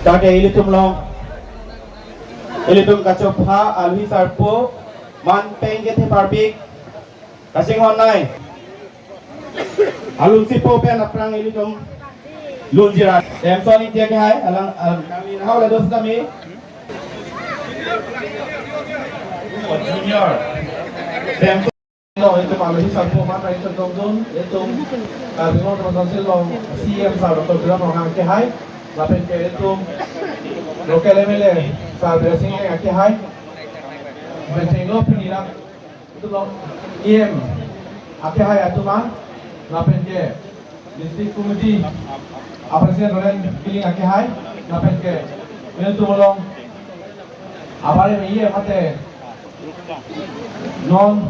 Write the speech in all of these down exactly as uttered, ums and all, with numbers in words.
Tangte ilitum along, ilitum kachopha alohi sarpo, man peng kethe parbik, kachinghon nai. Alun sipo pen aphrang ilitum lunjira. Samson Ingti akehai, alang, alang, kami nahau lados kami. Junior. Samson. Lo, itum alohi sarpo man, itum dongdun, itum, ah, Karbi Anglong Autonomous Council along C E M sir Doctor Tuliram Ronghang akehai, lapen ke itum local M L A sir Bidya Sing Engleng akehai, lapen chenglo pini dak, itum along E M akehai atum an, lapen ke District Committee a-President Roland Billing akehai, lapen ke, itum along, abang E M mate, non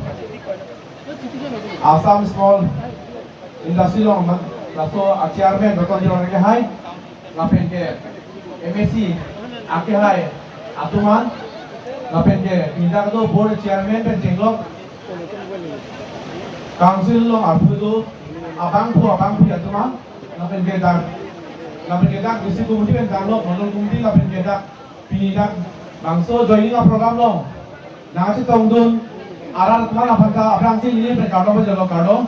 Assam Small Industry along, laso a-Chairman Ratan Teron akehai, lapen ke M A C akehai atum an, lapen ke pini dak do Board Chairman pen chenglok, Council along arpu do abangphu abangphi atum an, lapen ke dak, lapen ke dak District Committee pen dak lo, Mandal Committee lapen ke dak pini dak bangso joining a-program along nangchetongdun arat aphan aphan ta aphrangsi neli pen kardom pajirlo, kardom.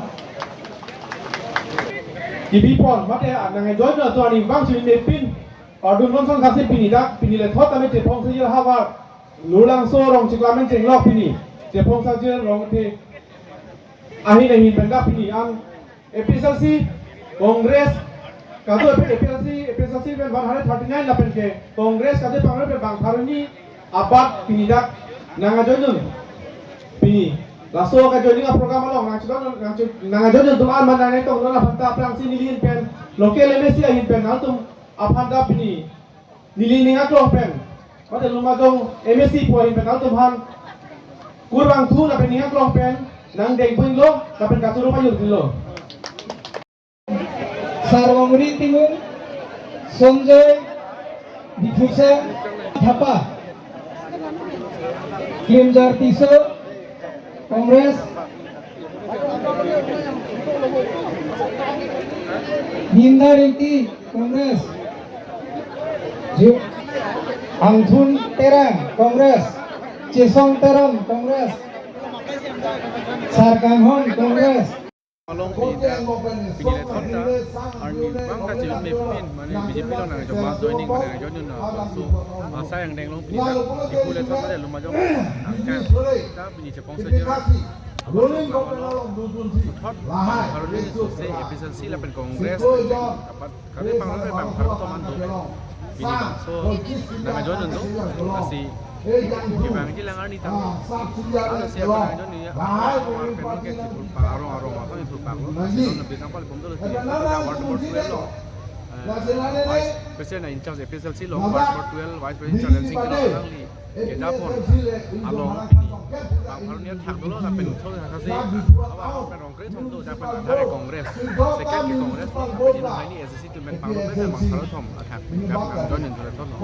Kebi pon mate nangjoin atum arni bang chini mepin kardom non son kasi pini dak pini lethot tame Chephong Sajir havar Lurlangso rong chiklam pen chenglok pini Chephong Sajir Rongthe ahin ahin pen dak pini an A P H L C, Congress, kado A P H L C, A P H L C pen one hundred thirty-nine lapen ke Congress kado pangre pen bang pharo hini abat pini dak nangjoinun. Pini laso kajoining a-program along nangchedon, nangche-, nangjoinun atum an man nangtongdun aphan ta aphrangsi neli ahin pen, local M A C ahin pen nangtum aphan ta pini neli ning aklong pen, mate Lumbajong M A C pu ahin pen nangtum aphan kurvangthu lapen ning aklong pen nangdengpinlo lapen kachoro pajirlo. Sarvamri Timung, Sanjoy Diphusa Thapa, Klimjar Tisso, Congress. Ninda Ringti, Congress. Ju-, Angthun Terang, Congress. Chesong Teron, Congress. Sarkanghon, Congress. Along pini dak, pini lethot ta arni bang kachevin mepin, mane B J P along nangjoin, joining mane nangjoin na, so asai angdeng along pini dak Diphu lethot ta Lumbajong nangkang ta pini Chephong Sajir, abat along puthot, Karbi Anglong sose A P H L C lapen Congress, apat Karbi Anglong pen bang pharo atum an do. Pini bangso nangjoinun do. Lasi kevangji alang arni tang. Lasi apa nangjoin ni, penang ke chipur pa arong arong apa itu pa lo. Lasi non lebih tampal pun do lasi. Ward number twelve lo. Eh, Vice President in charge A P H L C lo, Ward number twelve, Vice President in charge Singh Kilo alangli kedapon along pini bang pharo ni athak dolo lapen uthol thak si awa pen rongkre thom do, dapen athak ke Congress, second ke Congress, pini hini S C atum pen panglo pen bang pharo thom athak nangjoinun do lethot lo.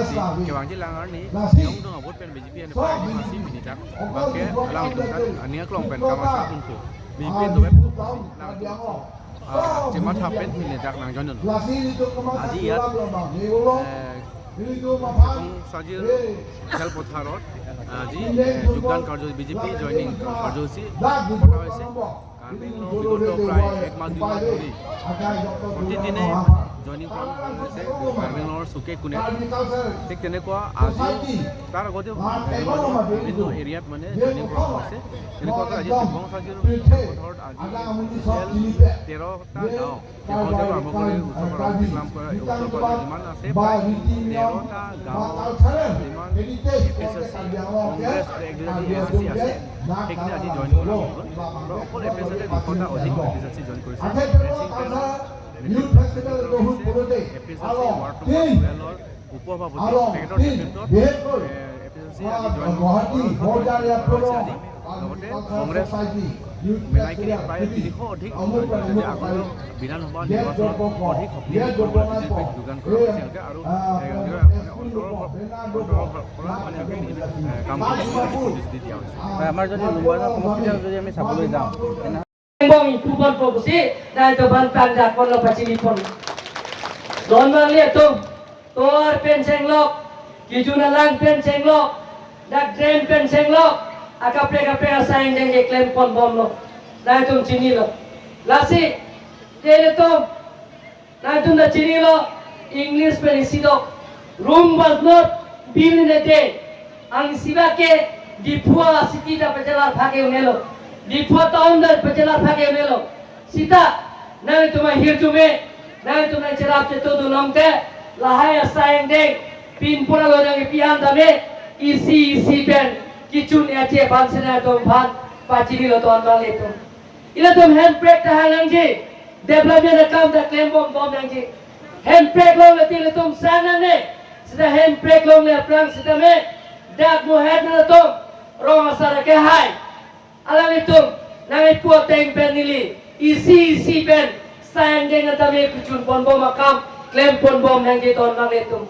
Si kevangji alang arni, yong dong a-vote pen B J P ane party masi pini dak bang ke alangtum ta ani aklong pen kamatha punthu, B J P do pen pusi alangtum ah, chematha pen pini dak nangjoinun. Aji iyat, eh, Chephong Sajir Khelpotharot, ah, aji, eh, যোগদান কাৰ্য, B J P joining কাৰ্যসূচী পতা হৈছে। কাৰ্বি আংলঙৰ বিগত প্ৰায় এক মাহ, দুই মাহ ধৰি প্ৰতিদিনে joining program হৈছে কাৰ্বি আংলঙৰ চুকে কোণে। ঠিক তেনেকুৱা আজি, তাৰ আগতেও বিভিন্ন এৰিয়াত মানে joining program হৈছে। তেনেকুৱাকৈ আজি Chephong Sajir Khelpotharot আজি তেৰটা গাঁও, Chephong Sajir আৰম্ভ কৰি ওচৰ পৰা ৰং চিকলাম পৰা ওচৰ পৰা যিমান আছে, প্ৰায় তেৰটা গাঁও, যিমান A P H L C, Congress, A P H L C আছে, সেইখিনি আজি join কৰা হৈ গ'ল। অকল A P H L C দুশটা অধিক A P H L C join কৰিছে। Racing Trail নেতৃত্ব কৰিছে। A P H L C Ward Number twelve-ৰ উপ সভাপতি তেখেতৰ নেতৃত্বত, এ, A P H L C আজি join কৰা হৈছে আজি। লগতে কংগ্ৰেছ মেলাইখিনি প্ৰায় তিনিশ অধিক, যদি আগৰ বিধানসভা নিৰ্বাচনত অধিক শক্তিশালী কৰিবলৈ বিজেপিক যোগদান কৰা হৈছে তেওঁলোকে। আৰু, এ, মানে অন্তৰৰ পৰা, অন্তৰৰ পৰা মানে, এ, কাম কৰিবলৈ প্ৰতিশ্ৰুতি দিয়া হৈছে। হয়, আমাৰ যদি লুম্বাজং সমষ্টিতে যদি আমি চাবলৈ যাওঁ, তেনে Bong ipu pon po pusi, dai to ban tan dak pon lo pachini pon. Don bang lihat to. Tovar pen chenglok, kejun alang pen chenglok, dak drain pen chenglok, akaprek kaprek asai angdeng keklem ponbomlo. Nangtum chinilo. Lasi, ilitum, nangtum ta chinilo, English pen isi do, "Rome was not built in a day." Ang isi abang ke Diphu city ta pachelar phak ke un'elo. Diphu town ta pachelar phak ke un'elo. Sita, nangtum ahirjume, nangtum nangcherap chetu dun longte, lahai asai angdeng, pinpur alo nangkepi-an tame, isi isi pen, kechun ache aphan si nangtumphan, pachinilo ton abang ilitum. Ilitum handbrake ta hang nangji, development akam ta klembom bom nangji. Handbrake longle tik ilitum sang nangne, sita handbrake longle aphrang sitame, dak mohet nangtum, rong asar ke hai. Alanglitum, nangkepu ateng pen neli, isi isi pen, asai angdeng tame kechun ponbom akam, klem ponbom nangji ton abang ilitum.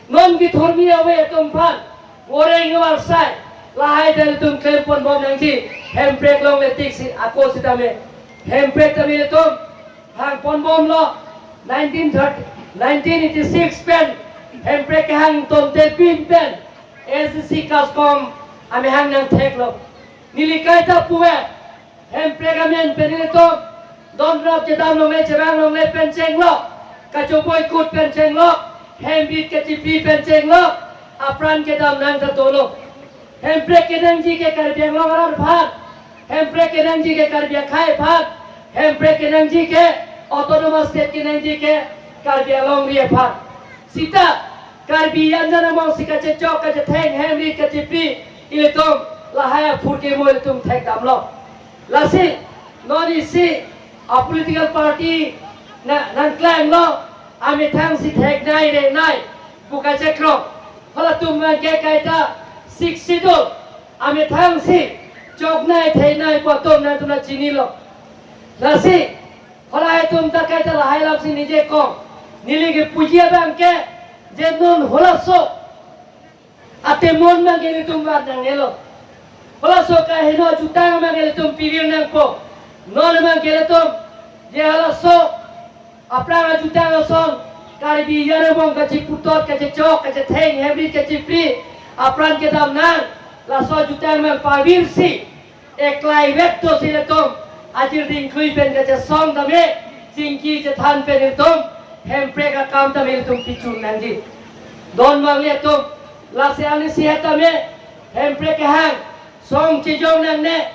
Non kethurmi ave atum aphan, goreng war sai, lahai ta ilitum klem ponbom nangji, handbrake longle tik si, ako sitame. Handbrake tame ilitum, hang ponbomlo, nineteen thirty, nineteen eighty-six pen, handbrake kehang tangte pin pen, S D C Kaskom, amehang nangtheklo. Neli kaita puve, handbrake amen pen ilitum, donrap chedam longle, chevang longle pen chenglok, kachoboi kut pen chenglok, hembit kachipi pen chenglok, apran kedam nang ta dolo. Handbrake kenangji ke Karbi Anglong arat aphan, handbrake kenangji ke Karbi akhei aphan, handbrake kenangji ke autonomous state kenangji ke Karbi Anglong ri aphan. Sita, Karbi anjan among si kachechok, kachetheng, hembit kachipi, ilitum, lahai aphurkimo ilitum thekdamlo. Lasi, non isi, a political party, na, nangklanglo, amethang si theknei renei, pu kachekroi. Halatum abang ke kaita, Sixth Schedule, amethang si, choknei theknei pu atum nangtum ta chinilo. Lasi, halahai atum ta kaita lahai alam si nije kong. Neli kepuji abang ke, je non halaso atemon abang ke ilitum vat nangnelo. Halaso kaheno ajutang abang ke ilitum pivir nangpo. Non abang ke ilitum, je halaso aphrang ajutang ason, Karbi anjan among kachiputot, kachechok, kachetheng, hembit kachipi, apran kedam nang, laso ajutang abang pavirsi, eklai vet to si ilitum, ajir dingklui pen kachesong tame, chingki chethan pen ilitum, handbrake akam tame ilitum pichun nangji. Don abang ilitum, lasi ani sihat tame, handbrake kehang, song chejong nangne,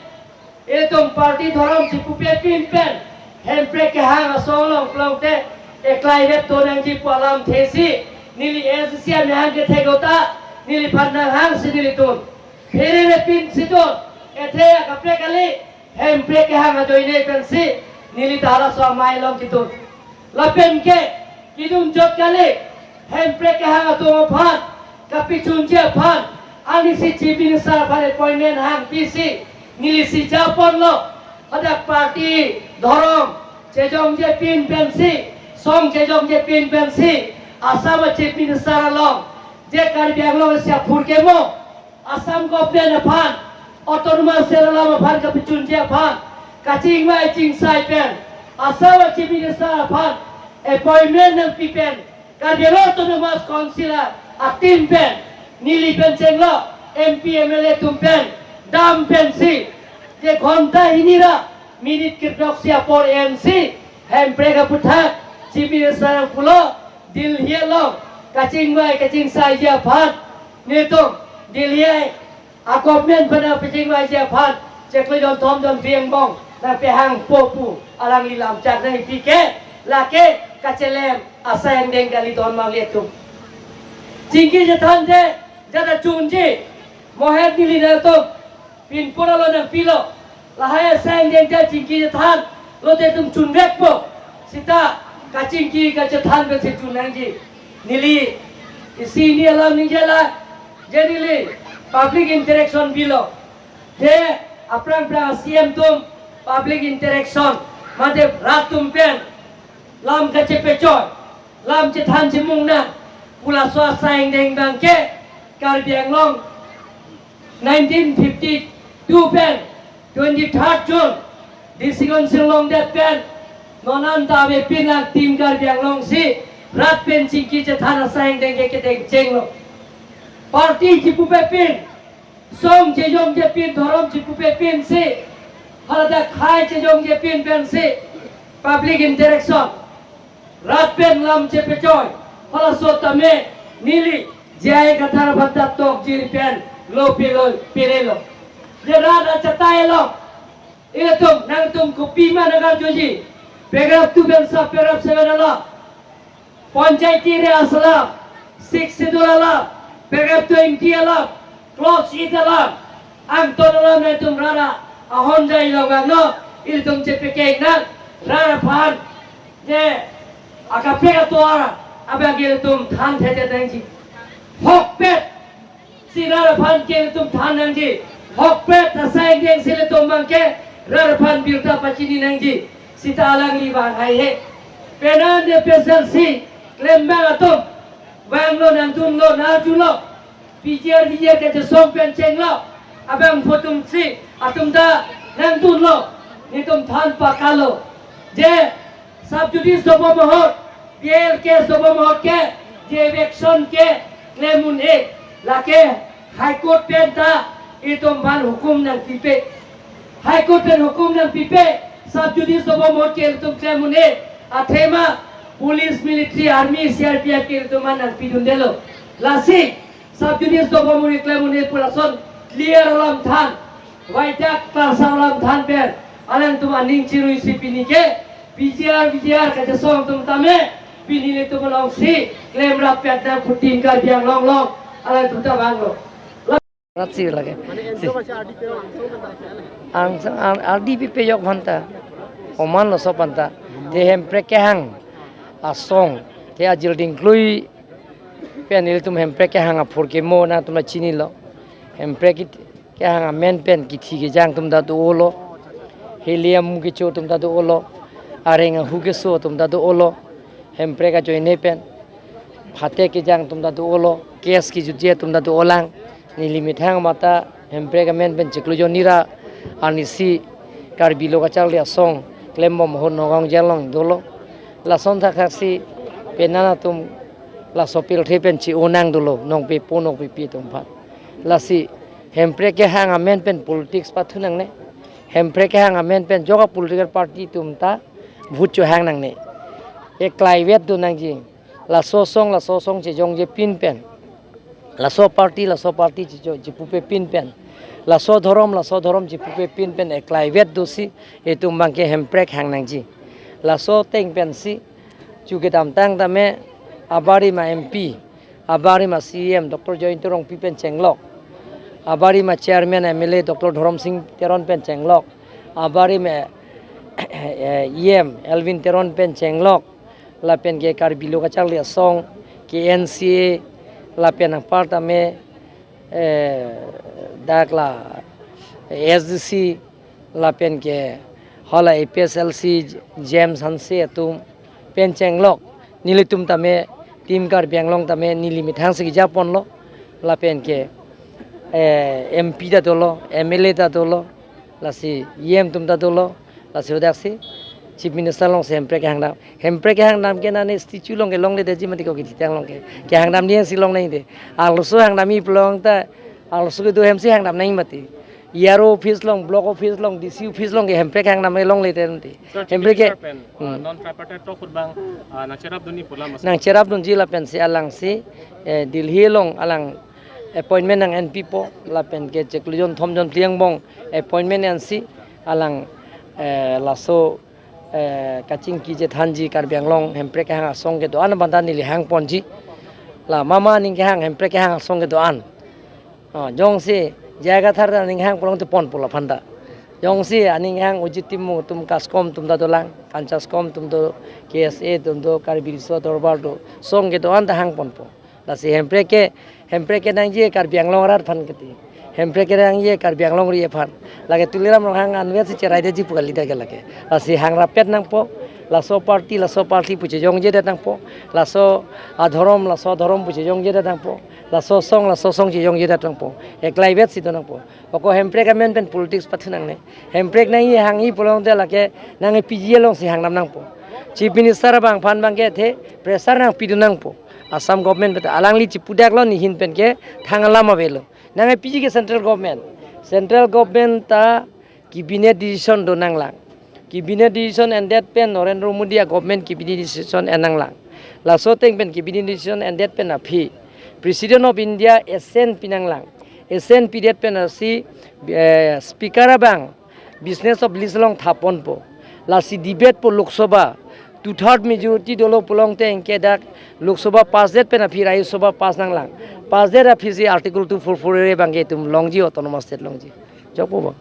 ilitum party dhorom chipupe pin pen, handbrake kehang asong along klongte, eklai vet to nangji pu alamthe si, neli S D C amehang kethek ota, neliphan nanghang si neli dun. Pherere pin si dun, ethe akaprek kali, handbrake kehang ajoine pensi, neli ta halaso amei along kedun. Lapen ke, kedun jot kali, handbrake kehang atum aphan, kapichunji aphan, ani si Chief Minister aphan appointment hangpi si, neli si japonlo, hadak party, dhorom, chejongje pin pensi, song chejongje pin pensi, Assam a Chief Minister along, je Karbi Anglong si aphurkimo, Assam government aphan, autonomous state alam aphan kapichunji aphan, kachingvai chingsai pen, Assam a Chief Minister aphan, appointment nangpi pen, Karbi Anglong Autonomous Council a, a team pen, neli pen chenglo, M P, M L A atum pen, dam pensi, je ghonta hini ra, minute kethroksi apor ensi, handbrake aputhak, Chief Minister nangpulo, Delhi along, kachingvai, kachingsaiji aphan, netum, Delhi a government aphan nangpachingvaiji aphan, chiklo jonthom jonphli angbong, nangpehangpo pu, alangli lamchak nangpi ke, lake, kachelem, asai angdeng kali don abang ilitum. Chingki chethan te, jada chunji, mohet neli nangtum, pinpur alo nangpilo, lahai asai angdeng ta chingki chethan, lote itum chunvekpo, sita kachingki kachethan pensi chun nangji. Neli, isi hini alam ningje la, je neli, public interaction bilo. Je aphrang aphrang C M atum, public interaction, mate rat atum pen, lam kachepechoi, lam chethan chemung nang, pu laso asai angdeng abang ke, Karbi Anglong, nineteen fifty-two pen, twenty-third June, D C Council longdet pen, non anta avepin lang Team Karbi Anglong si, Rat pen chingki chethan asai angdeng ke kedeng chenglo. Party chipupepin, song chejongje pin, dhorom chipupepin si, haladak khei chejongje pin pensi, public interaction, rat pen lam chepechoi, halaso tame neli J I Kathar aphan ta tokjir pen lo pilo, pirelo. Je rat achatai lo. Ilitum, nangtum kopima nangkarjuji. Paragraph two pen sub paragraph seven along, Panchayati Raj along, Sixth Schedule along, paragraph twenty along, clause eight along, angton along nangtum rara ahon jai long ano, ilitum chepekeng nang, rara aphan, je, akaprek atovar abang ilitum than thekthe nangji. Hokpet si rat aphan ke ilitum than nangji. Hokpet asai angdeng si ilitum abang ke rat aphan birta pachini nangji. Seta alangli vang haihe. Penang de pesal si klembang atum vanglo, nangdunlo, nangjulo. P G R, V G R kachesong pen chenglo. Abangphu atum si atum ta nangdunlo. Netum than pakalo. Je sub judice dobom ahut, B I L case dobom ahut ke, je eviction ke klem un-e, lake High Court pen ta itum aphan hukum nangpipe. High Court pen hukum nangpipe, sub judice dobom ahut ke itum klem un-e, athema police, military, army, C R P F ke itum aphan nangpidundelo. Lasi, sub judice dobom ahut klem un-e pu lason clear alam than, vaitak klasa alam than pen, alangtum aning chirui si pini ke, P G R, V G R kachesong atum tame, pini ilitum along si klem rapet nang pu Team Karbi Anglong along, alangtum ta vanglo. Rat si lake. Mane N G O si. Masih R D P ang langsung kan tak siya, eh? Ang, ang R D P pejok aphan ta. Oman lo so aphan ta. Te hemprek kehang asong. Te ajil dingklui pen ilitum hemprek kehang aphur kemo nangtum ta chinilo. Hemprek kit-, kehang amen pen kithi kejang atum ta do-olo. Helium kecho atum ta do-olo. Areng ahu keso atum ta do-olo. Hemprek ajoine pen phate kejang atum ta do-olo. Case kejutje atum ta do-olang. Neli methang mata hemprek amen pen chiklo jon nira arnisi Karbi lo kacharli asong klembom ahut Nagaon jail along dolo. Lason thakthak si penang atum laso pirthe pen chi-o nang dolo, nongpepo nongpepi atum aphan. Lasi hemprek kehang amen pen politics pathu nangne. Hemprek kehang amen pen joka political party atum ta vote chohang nangne. Eklaivet do nangji. Laso asong, laso asong chejongje pin pen. Laso party, laso party chicho-, chipupe pin pen. Laso dhorom, laso dhorom chipupe pin pen eklaivet dosi itum abang ke hemprek hang nangji. Laso ateng pensi chu kedamtang tame abarim a-M P, abarim a-C E M Doctor Jayanta Rongpi pen chenglok. Abarim a-chairman M L A Doctor Dhorom Sing Teron pen chenglok. Abarim a-, eh, E M Elwin Teron pen chenglok. Lapen ke Karbi lo kacharli asong, K N C A, lapen anpar tame, eh, dak la S D C, lapen ke hala A P S L C, James Hanse atum pen chenglok, nelitum tame, Team Karbi Anglong tame, neli methang si kejaponlo, lapen ke, eh, M P ta dolo, M L A ta dolo, lasi E M atum ta dolo, lasi hadak si Chief Minister along si hemprek kehang dam. Hemprek kehang dam ke nane statue along ke longledetji mati ko kethitang along ke. Kehang dam dia si longle de. Arloso hang damji pulo ta, arloso kedo ahem si hang dam nangji mati. E R O office along, block office along, D C office along ke hemprek hang dam longledet mati. Sir, Chief Hemprek ke, Minister pen, uh, hmm. Non tripartite talk ahut abang, uh, nangcherap dunji pu alam, Sir. Nangcherap dunji lapen si alang si, eh, Delhi along alang appointment nang-enpipo, lapen ke chiklo jon thom jon phli angbong appointment ensi alang, eh, laso, eh, kachingki chethanji Karbi Anglong hemprek kehang asong kedo-an abang ta neli hangponji. La mama aning kehang hemprek kehang asong kedo-an. Oh, jongsi J I Kathar ta aning hang pulang tu ponpo laphan ta. Jongsi aning hang Ujit Timung atum, KASCOM atum ta dolang, Kanchascom atum do, K S A atum do, Karbi Riso Dorbar do, asong kedo-an ta hangponpo. Lasi hemprek ke, hemprek kenangji Karbi Anglong arat aphan keti. Hemprek kenangji Karbi Anglong ri aphan. Lake Tuliram Ronghang anvet si cheraidetji pu kali dak ke lake. Lasi hang rapet nangpo, laso party, laso party pu chejongjedet nangpo, laso adhorom, laso adhorom pu chejongjedet nangpo, laso asong, laso asong chejongjedet nangpo. Eklaivet si do nangpo. Ako hemprek amen pen politics pathu nangne. Hemprek nangji hangji pulote lake nang P G along si hang dam nangpo. Chief Minister abang aphan abangke athe pressure nangpidun nangpo. Assam government pen ta alangli chipudaklo, nehin pen ke thang alam avelo. Nangpiji ke central government. Central government ta cabinet decision do nanglang. Cabinet decision endet pen Narendra Modi a government cabinet decision en nanglang. Laso ateng pen cabinet decision endet pen aphi President of India assent pi nanglang. Assent pidet pen lasi, eh, speaker abang business of list along thaponpo. Lasi debate po Lok Sabha. Two third majority dolo pulote anke dak Lok Sabha pass det pen aphi Rajya Sabha pass nanglang. Pass det aphi si Article two four four A abangke itum longji, autonomous state longji. Chokpo bo.